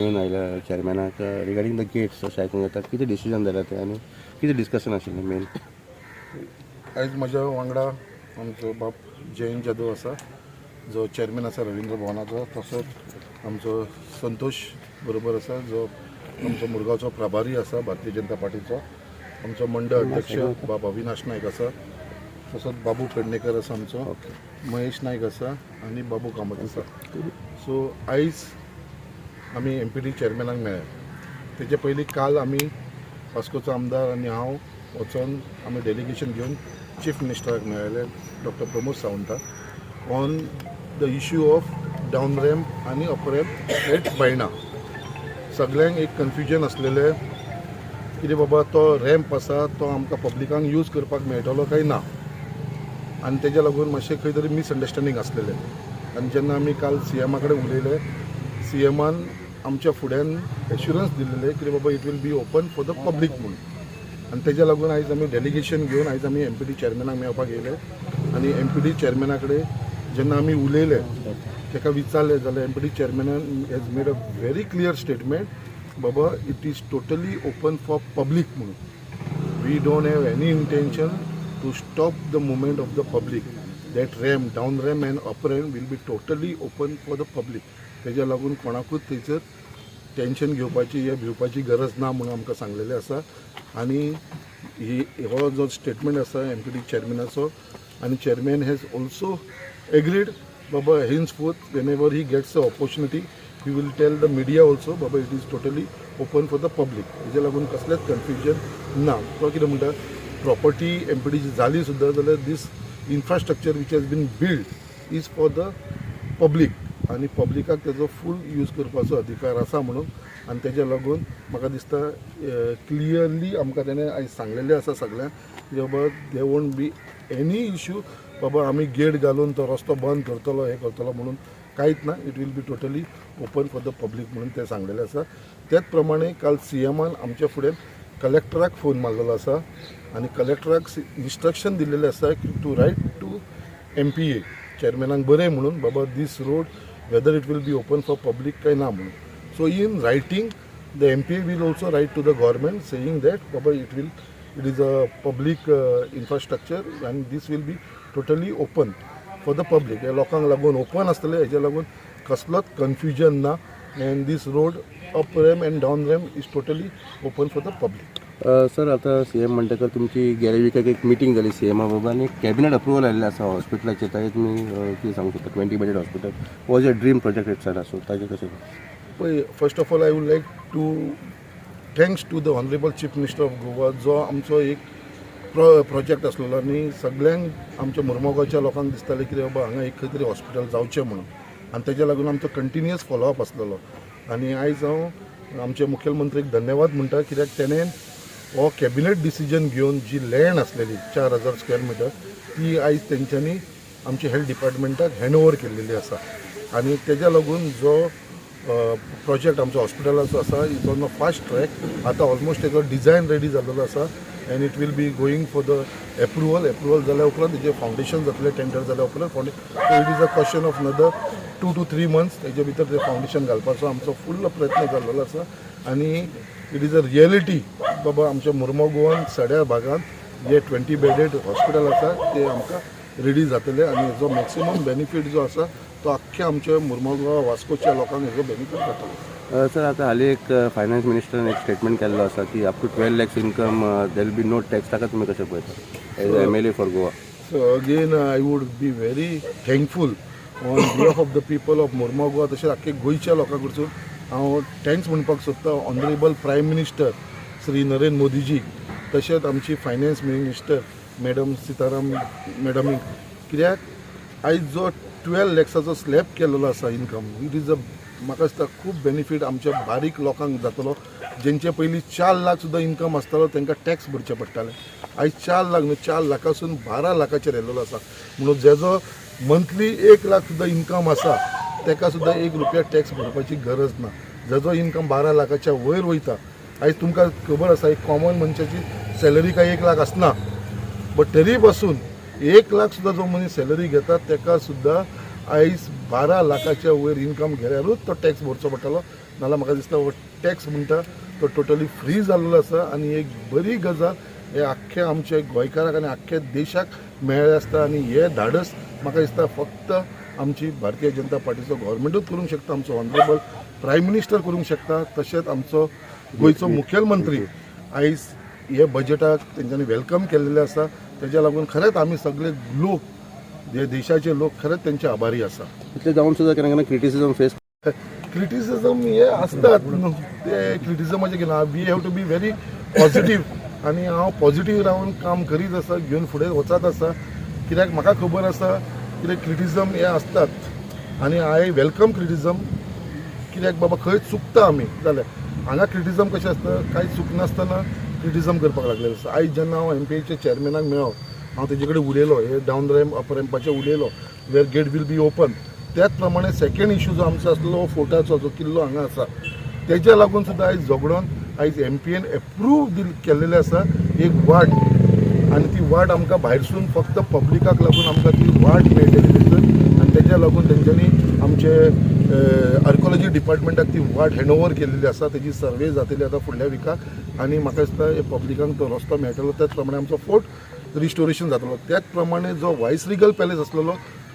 येवन आयल्या चॅरमॅनाक regarding the gates अशें आयकूंक येता. कितें डिसिजन जालें तें आनी कितें डिस्कशन आशिल्लें मेन? आयज म्हज्या वांगडा आमचो बाब जयंत जाधव आसा, जो चॅरमॅन आसा रवींद्र भवनाचो. तसोच आमचो संतोष बरोबर आसा, जो आमचो मुरगांवचो प्रभारी आसा भारतीय जनता पार्टीचो. आमचो मंडळ अध्यक्ष बाब अविनाश नायक आसा, तसोच बाबू पेडणेकर आसा आमचो, महेश नायक आसा आनी बाबू कामत आसा. सो आयज आमी एमपीडी चेअरमॅनाक मेळ्ळे. तेजे पयलीं काल आमी वास्कोचो आमदार आनी हांव वचोन आमी डेलिगेशन घेवन चीफ मिनिस्टराक मेळ्ळे, डॉक्टर प्रमोद सावंताक, on the issue of down ramp आनी अप रॅम्प एट बायणा. सगल्यांक एक कन्फ्युजन आसलेलें, कितें बाबा तो रॅम्प आसा तो आमकां पब्लिकांक यूज करपाक मेळटलो काय ना आनी तेज्या लागून मातशें खंय तरी मिसअंडरस्टँडींग आसलेलें. आनी जेन्ना आमी काल सीएमा कडेन उलयले, सीएमान आमच्या फुड्यान एश्युरन्स दिल्लेले की बाबा it will be open for the public म्हणून. आनी तेज्या लागून आयज आमी डेलिगेशन घेवन आयज आमी एमपीडी चेअरमॅनाक मेळपाक येयले. आनी एमपीडी चेअरमॅना कडेन जेन्ना आमी उलयले, ताका विचारलें जाल्यार MPD चेअरमॅनान has made a very clear statement, बाबा it is totally open for public म्हणून. We don't have any intention to stop the movement of the public. That ramp, down ramp and up ramp will be totally open for the public. तेज्या लागून कोणाकूच थंयसर tension घेवपाची या भिवपाची गरज ना म्हणून आमकां सांगलेलें आसा. आनी ही हो जो स्टेटमेंट आसा एमपीडी चेअरमॅनाचो आनी chairman has also agreed बाबा henceforth whenever he gets a opportunity, he will tell the media also बाबा it is totally open for the public. हेजे लागून कसलेंच कन्फ्युजन ना. तो कितें म्हणटा, प्रॉपर्टी एमपीडीची जाली सुद्दां जाल्यार this infrastructure which has been build is for the public आनी पब्लिकाक तेजो फूल यूज करपाचो अधिकार आसा म्हणून. आनी तेज्या लागून म्हाका दिसता क्लियरली आमकां तेणें आयज सांगलेलें आसा सगळ्यांक की बाबा there won't be any issue, बाबा आमी गेट घालून तो रस्तो बंद करतलो, हें करतलो म्हणून कांयच ना. It will be totally open for the public म्हणून तें सांगलेलें आसा. त्याच प्रमाणे काल सीएमान आमच्या फुडें कलेक्टराक फोन मारलेलो आसा आनी कलेक्टराक इन्स्ट्रक्शन दिल्लेलें आसा की to write to MPA चेअरमॅनाक बरय म्हणून बाबा this road whether it will be open for public काय ना म्हणून. So in writing the MPA will also write to the government saying that बाबा it is a public infrastructure and this will be totally open for the public. हे लोकांक लागून open आसतलें. हेज्या लागून कसलोच कन्फ्युजन ना and this road, up ramp and down ramp, is totally open for the public. Sir, आतां C M म्हणटकर तुमची गेल्या विकाक एक मिटींग जाली सी एमा बरोबर आनी कॅबिनेट अप्रुवल आयिल्लें आसा हॉस्पिटलाचेर. ताजेर तुमी कितें सांगूंक शकता? 20 bedded hospital was a dream project it so ताजेर कशें? पळय, first of all I would like to thanks to the honourable Chief Minister of Goa, जो आमचो एक प्रोजेक्ट आसलेलो आनी सगळ्यांक आमच्या मुरमुगांवच्या लोकांक दिसतालें की बाबा हांगा एक खंय तरी हॉस्पिटल जावचें म्हणून. आनी तेज्या लागून आमचो कंटिन्युअस फॉलोअप आसलेलो. आनी आयज हांव आमच्या मुखेलमंत्रीक धन्यवाद म्हणटा, कित्याक तेणें हो कॅबिनेट डिसिजन घेवन जी लँड आसलेली 4000 स्क्वेअर मिटर, ती आयज तेंच्यांनी आमच्या हेल्थ डिपार्टमेंटाक हँड ओवर केल्लेली आसा. आनी तेज्या लागून जो प्रोजेक्ट आमचो हॉस्पिटलाचो आसा is on a fast track. आतां ऑलमोस्ट तेजो डिझायन रेडी जाल्लो आसा and it will be going for the approval. Approval जाल्या उपरांत तेजें फावंडेशन जातलें. टेंडर जाल्या उपरांत so it is a question of another 2 to 3 months. तेजे भितर तें फावंडेशन घालपाचो आमचो फुल्ल प्रयत्न जाल्लो आसा. आनी it is a reality बाबा आमच्या मुरमोगोवान सड्या भागांत जे 20 बेडेड हॉस्पिटल आसा ते आमकां रेडी जातले आनी हेजो मॅक्सिमम बेनिफीट जो आसा तो आख्ख्या आमच्या मुरमुगांव वास्कोच्या लोकांक हेजो बेनिफीट जातलो. सर, आतां हालीं एक फायनान्स मिनिस्टरान एक स्टेटमेंट केल्लो आसा की up to 12 lakhs income there be no tax. ताका तुमी कशें पळयता as MLA for Goa? So again, I would be very thankful on behalf of the people of Mormugao. तशेंच आख्खे गोंयच्या लोकां कडसून हांव thanks म्हणपाक सोदता honourable prime minister Shri Narendra Modiji, तशेंच आमची फायनान्स मिनिस्टर मॅडम सीताराम मॅडमीक, कित्याक आयज जो 12 लॅक्साचो स्लॅब केलेलो आसा इनकम, it is a म्हाका दिसता खूब बेनिफीट आमच्या बारीक लोकांक जातलो. जेंचे पयलीं 4 लाख सुद्दां इनकम आसतालो तांकां टॅक्स भरचे पडटाले, आयज 4 लाख न्हू, 4 लाखासून 12 लाखाचेर येयलेलो आसा. म्हणून जेजो मंथली 1 लाख सुद्दां इनकम आसा ताका सुद्दां 1 रुपया टॅक्स भरपाची गरज ना. जेजो इनकम 12 लाखाच्या वयर वयता, आयज तुमकां खबर आसा एक कॉमन मनशाची सॅलरी काय 1 लाख आसना, बट तरी पासून 1 लाख सुद्दां जो मनीस सॅलरी घेता ताका सुद्दां आयज 12 लाखाच्या वयर इनकम गेल्यारूच तो टॅक्स भरचो पडटलो. नाजाल्यार म्हाका दिसता हो टॅक्स म्हणटा तो टोटली फ्री जाल्लो आसा आनी एक बरी गजाल हे आख्खे आमचे गोंयकाराक आनी आख्खे देशाक मेळ्ळें आसता. आनी हे धाडस म्हाका दिसता फक्त आमची भारतीय जनता पार्टीचो गव्हर्मेंटूच करूंक शकता, आमचो ऑनरेबल प्रायम मिनिस्टर करूंक शकता, तशेंच आमचो गोंयचो मुखेलमंत्री आयज हे बजेटाक तेंच्यांनी welcome केल्लें आसा. तेज्या लागून खरेंच आमी सगळे लोक, जे देशाचे लोक, खरेंच तेंचे आभारी आसा. इतलें जावन सुद्दां केन्ना केन्ना क्रिटिसिजम फेस क्रिटिसिजम हे असतात न्हू, ते क्रिटिसिजमाचें कितें, we have to be very positive आनी हांव पॉझिटीव रावन काम करीत आसा, घेवन फुडें वचत आसा, कित्याक म्हाका खबर आसा कितें क्रिटिसिजम हे आसतात आनी I welcome criticism, कित्याक बाबा खंय चुकता आमी जाल्यार हांगा क्रिटिझम कशें आसता, कांय चुकनासतना क्रिटिझम करपाक लागलेलें आसता. आयज जेन्ना हांव एमपीएच्या चॅरमॅनाक मेळ्ळो, हांव तेजे कडेन उलयलो, हे डावन रॅम्प अप रॅम्पाचेर उलयलो, where gate will be open. त्याच प्रमाणे सेकंड इशू जो आमचो आसलो फोर्टाचो जो किल्लो हांगा आसा, तेज्या लागून सुद्दां आयज झगडोन आयज एमपीएन एप्रूव दिल केल्लेलें आसा एक वाट आनी ती वाट आमकां भायरसून फक्त पब्लिकाक लागून आमकां ती वाट मेळटली थंयसर. आनी तेज्या लागून तेंच्यांनी आमचे आर्कोलॉजी डिपार्टमेंटाक ती वाट हँड ओवर केल्लेली आसा. तेजी सर्वे जातली आतां फुडल्या विकाक आनी म्हाका दिसता हे पब्लिकांक तो रस्तो मेळटलो. त्याच प्रमाणे आमचो फोर्ट रिस्टोरेशन जातलो. त्याच प्रमाणे जो वायस रिगल पॅलेस आसलेलो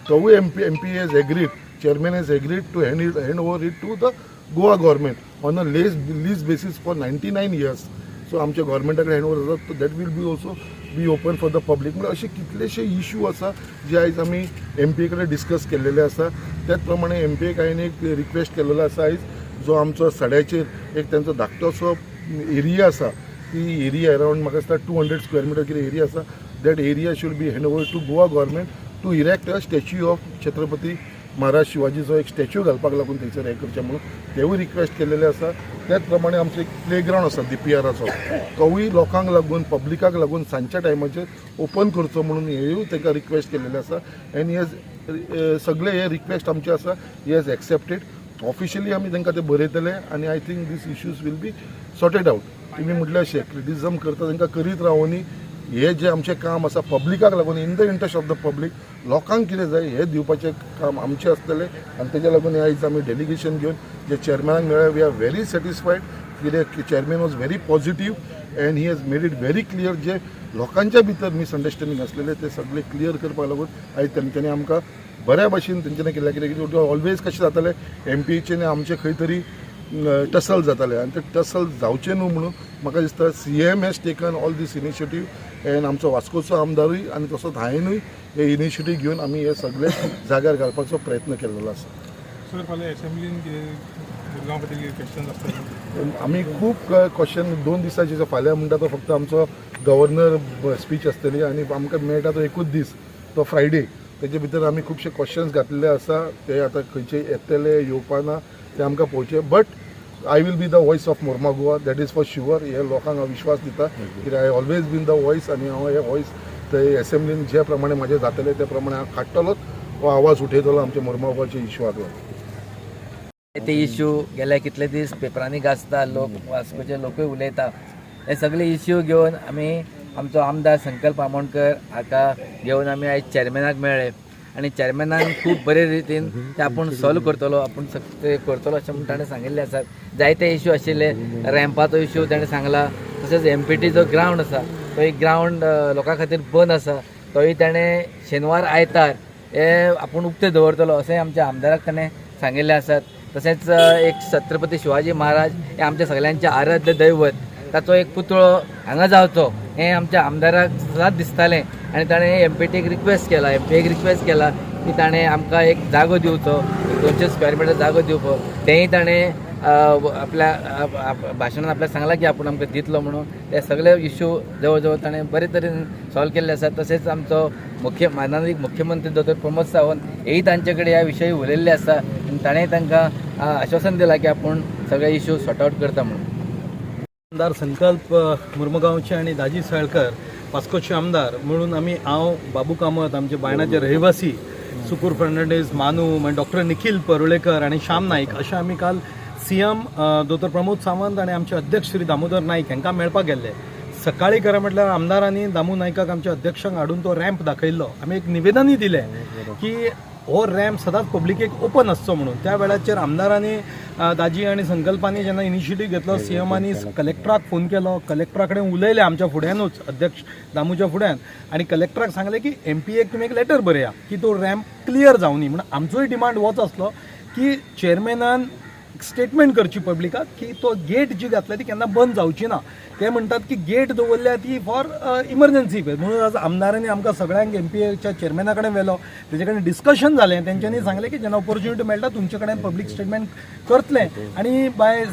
तोवूय MP has agreed, chairman has agreed to hand over it to the Goa government on a lease basis for 99 years. So आमच्या गव्हर्मेंटा कडेन हँड ओवर जाता, that will be also be open for the public. म्हणल्यार अशे कितलेशे issue आसा जे आयज आमी MP कडेन डिस्कस केल्लेले आसा. त्याच प्रमाणे एमपीक हांवें एक रिक्वेस्ट केलेलो आसा, आयज जो आमचो सड्याचेर एक तेंचो धाकटोसो एरिया आसा, ती एरिया अरावंड म्हाका दिसता 200 स्क्वेअर मिटर कितें एरिया आसा, that area should be hand over to Goa government to erect a statue of Chhatrapati Maharaj शिवाजीचो एक स्टॅच्यू घालपाक लागून थंयसर हें करचें म्हणून तेवूय रिक्वेस्ट केलेलें आसा. त्याच प्रमाणे आमचो एक प्ले ग्रावंड आसा डीपीआराचो, तोवूय लोकांक लागून, पब्लिकाक लागून सांजच्या टायमाचेर ओपन करचो म्हणून हेयूय ताका रिक्वेस्ट केलेलें आसा. आनी हे सगळे हे रिक्वेस्ट आमचे आसा, he has accepted. Officially आमी तांकां ते बरयतले आनी I think these issues will be sorted out. तुमी म्हटलें अशें क्रिटिझम करता, तांकां करीत रावनी. हे जे आमचें काम आसा पब्लिकाक लागून, in the interest of the public, लोकांक कितें जाय हें दिवपाचें काम आमचें आसतलें. आनी तेज्या लागून हे आयज आमी डेलिगेशन घेवन जे चेअरमॅनाक मेळ्ळे, we are very satisfied, कित्याक chairman was very positive and he has made it very clear, जे लोकांच्या भितर मिसअंडरस्टँडींग आसलेले ते सगळे क्लियर करपाक लागून आयज तेंच्यांनी आमकां बऱ्या भाशेन तेंच्यांनी केलें. कित्याक ऑलवेज कशें जातालें, एमपीचे आनी आमचे खंय तरी टसल जाताले आनी ते टसल जावचे न्हू म्हणून म्हाका दिसता CM has taken all this initiative and आमचो वास्कोचो आमदारूय आनी तसोच हांवेनूय हे इनिशिएटीव घेवन आमी हे सगळे जाग्यार घालपाचो प्रयत्न केल्लो आसा. सर, फाल्यां असेंब्लीन कितें मुरगांव खातीर कितें क्वेश्चन आसतले? आमी खूब क्वेश्चन 2 दिसांचे. फाल्यां म्हणटा तो फक्त आमचो गव्हर्नर स्पीच आसतली आनी आमकां मेळटा तो एकूच दीस, तो फ्रायडे. तेजे भितर आमी खुबशे क्वेश्चन्स घातलेले आसा. ते आतां खंयचे येतले येवपा ना ते आमकां पळोवचे, but I will be the voice of Mormugao, that is for sure. हे लोकांक हांव विश्वास दिता, कित्याक I always been the voice आनी हांव हे वॉयस थंय एसेंब्लीन जे प्रमाणे म्हाजें जातलें ते प्रमाणे हांव काडटलोच, हो आवाज उठयतलो आमच्या मोर्मागोवाच्या इश्यूआक लागून. ते इश्यू गेले कितले दीस पेपरांनी गाजता, लोक, वास्कोचे लोकूय उलयता. हे सगळे इश्यू घेवन आमी आमचो आमदार संकल्प आमोणकर हाका घेवन आमी आयज चॅरमॅनाक मेळ्ळे आनी चॅरमॅनान खूब बरे रितीन ते आपूण सॉल्व करतलो, आपूण सगळे करतलो अशें म्हूण ताणें सांगिल्लें आसा. जायते इश्यू आशिल्ले, रॅम्पाचो इश्यू ताणें सांगला, तशेंच एमपीटीचो ग्रावंड आसा, तो एक ग्रावंड लोकां खातीर बंद आसा, तोय ताणें शेनवार आयतार हे आपूण उक्ते दवरतलो अशें आमच्या आमदाराक ताणें सांगिल्लें आसात. तशेंच एक छत्रपती शिवाजी महाराज हे आमच्या सगळ्यांचे आराध्य दैवत, ताचो एक पुतळो हांगा जावचो हें आमच्या आमदाराक सदांच दिसतालें आनी ताणें एमपीटीक रिक्वेस्ट केला, एमपीक रिक्वेस्ट केला की ताणें आमकां एक जागो दिवचो, एक 200 स्क्वेअर मिटर जागो दिवचो. तेंय ताणें आपल्या भाशणान आपल्याक सांगलां की आपूण आमकां दितलो म्हणून. ते सगळे इश्यू जवळ जवळ ताणें बरे तरेन सॉल्व केल्ले आसात. तशेंच आमचो मुख्य मानादीक मुख्यमंत्री दोतोर प्रमोद सावंत हेय तांचे कडेन ह्या विशयी उलयल्ले आसा आनी ताणें तांकां आश्वासन दिलां की आपूण सगळे इश्यू सॉर्ट आवट करता म्हणून. आमदार संकल्प मुर्मगांवचे आणि दाजी साळकर वास्कोचे आमदार म्हणून आमी, हांव, बाबू कामत, आमचे बायणाचे रहिवासी सुकूर फर्नांडीस, मानू, मागीर डॉक्टर निखील परुळेकर आणि श्याम नाईक अशें आमी काल सीएम दोतोर प्रमोद सावंत आणि आमचे अध्यक्ष श्री दामोदर नाईक हांकां मेळपाक गेल्ले. सकाळी खरें म्हटल्यार आमदारांनी दामू नायकाक आमच्या अध्यक्षांक हाडून तो रॅम्प दाखयल्लो. आमी एक निवेदनूय दिलें की हो रॅम्प सदांच पब्लिकेक ओपन आसचो म्हणून. त्या वेळाचेर आमदारांनी दाजी आनी संकल्पांनी जेन्ना इनिशिएटीव घेतलो, सीएमांनी कलेक्टराक फोन केलो, कलेक्टरा कडेन उलयले आमच्या फुड्यानूच, अध्यक्ष दामूच्या फुड्यान, आनी कलेक्टराक सांगलें की एमपीएक तुमी एक लेटर बरया की तो रॅम्प क्लियर जावनी म्हणून. आमचोय डिमांड होच आसलो की चेअरमॅनान स्टेटमेंट करची पब्लिकाक की तो गेट जी घातल्या ती केन्ना बंद जावची ना. ते म्हणटात की गेट दवरल्या ती फॉर इमर्जन्सी म्हणून. आज आमदारांनी आमकां सगळ्यांक एमपीएच्या चेअरमॅना कडेन व्हेलो, तेजे कडेन डिस्कशन जालें. तेंच्यांनी सांगलें की जेन्ना ऑपॉर्च्युनिटी मेळटा तुमचे कडेन पब्लीक स्टेटमेंट करतले आनी बाय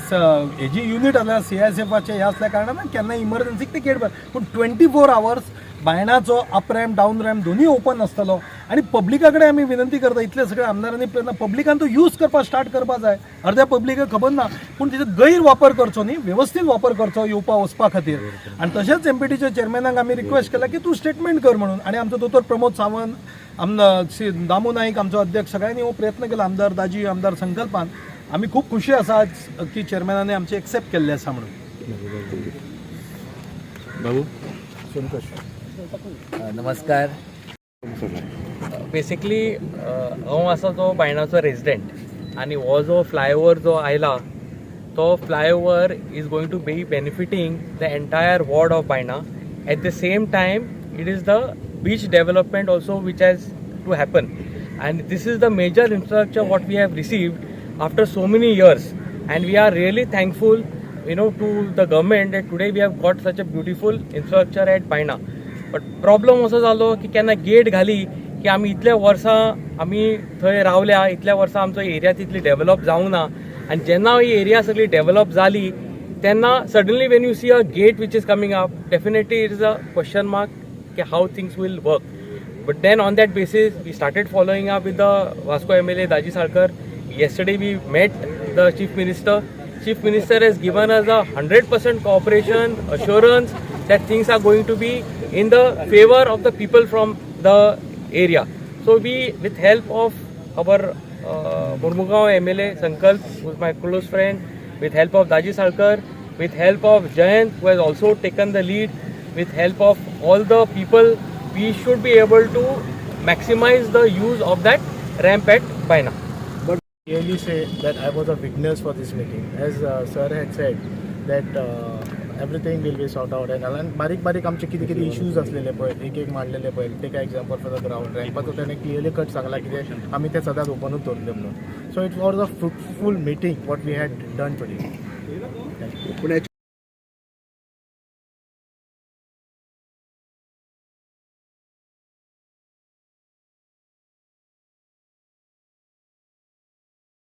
हेजी युनीट आसल्या सीआयएसएफाचे हे असल्या कारणान केन्ना इमर्जन्सीक ते गेट बंद, पूण 24 आवर्स बायणाचो अप रॅम्प, डावन रॅम्प दोन्ही ओपन आसतलो. आनी पब्लिका कडेन आमी विनंती करता, इतले सगळे आमदारांनी प्रयत्न, पब्लिकान तो यूज करपाक स्टार्ट करपा जाय. अर्द्या पब्लिकाक खबर ना, पूण तेजो गैरवापर करचो न्ही, वेवस्थीत वापर करचो येवपा वचपा खातीर. आनी तशेंच एमपीटीच्या चेअरमॅनाक आमी रिक्वेस्ट केला की तूं स्टेटमेंट कर म्हणून. आनी आमचो दोतोर प्रमोद सावंत, आमदार श्री दामू नाईक, आमचो अध्यक्ष, सगळ्यांनी हो प्रयत्न केला, आमदार दाजी, आमदार संकल्पान. आमी खूब खुशी आसा आज की चेअरमॅनाने आमचे एक्सेप्ट केल्ले आसा म्हणून. बाबू. संतोष. नमस्कार. बेसिकली हांव आसा तो बायणाचो रेजिडेंट आनी हो जो फ्लायओवर जो आयला तो flyover is going to be benefiting the entire ward of Baina. At the same time, it is the beach development also which has to happen, and this is the major infrastructure what we have received after so many years, and we are really thankful to the government that today we have got such a beautiful infrastructure at Baina. But problem असो जालो की केन्ना get घाली की आमी इतल्या वर्सां आमी थंय रावल्या, इतल्या वर्सां आमचो एरिया तितली डेव्हलप जावंक ना आनी जेन्ना ही एरिया सगळी डेव्हलप जाली तेन्ना suddenly when you see a gate which is coming up, definitely it is a question mark की how things will work. But then on that basis, we started following up with the Vasco MLA Daji Salkar. Yesterday we met the Chief Minister. Chief Minister has given us a 100% cooperation, assurance that things are going to be in the favor of the people from the area. So we, with help of our Murmugao MLA Sankalp, who is my close friend, with help of Daji Salkar, with help of Jayant, who has also taken the lead, with help of all the people, we should be able to maximize the use of that ramp at Baina. Clearly say that I was a witness for this meeting. As sir had said that everything will be sorted out and all. And बारीक बारीक आमचे कितें कितें issues असलेले पळय, एक एक मांडलेले पळय, take example for the ground रॅम्पाचो त्याने क्लियरली कट सांगला कितें आमी ते सदांच ओपनूच दवरले म्हणून. So it was a fruitful meeting what we had done today. पूण.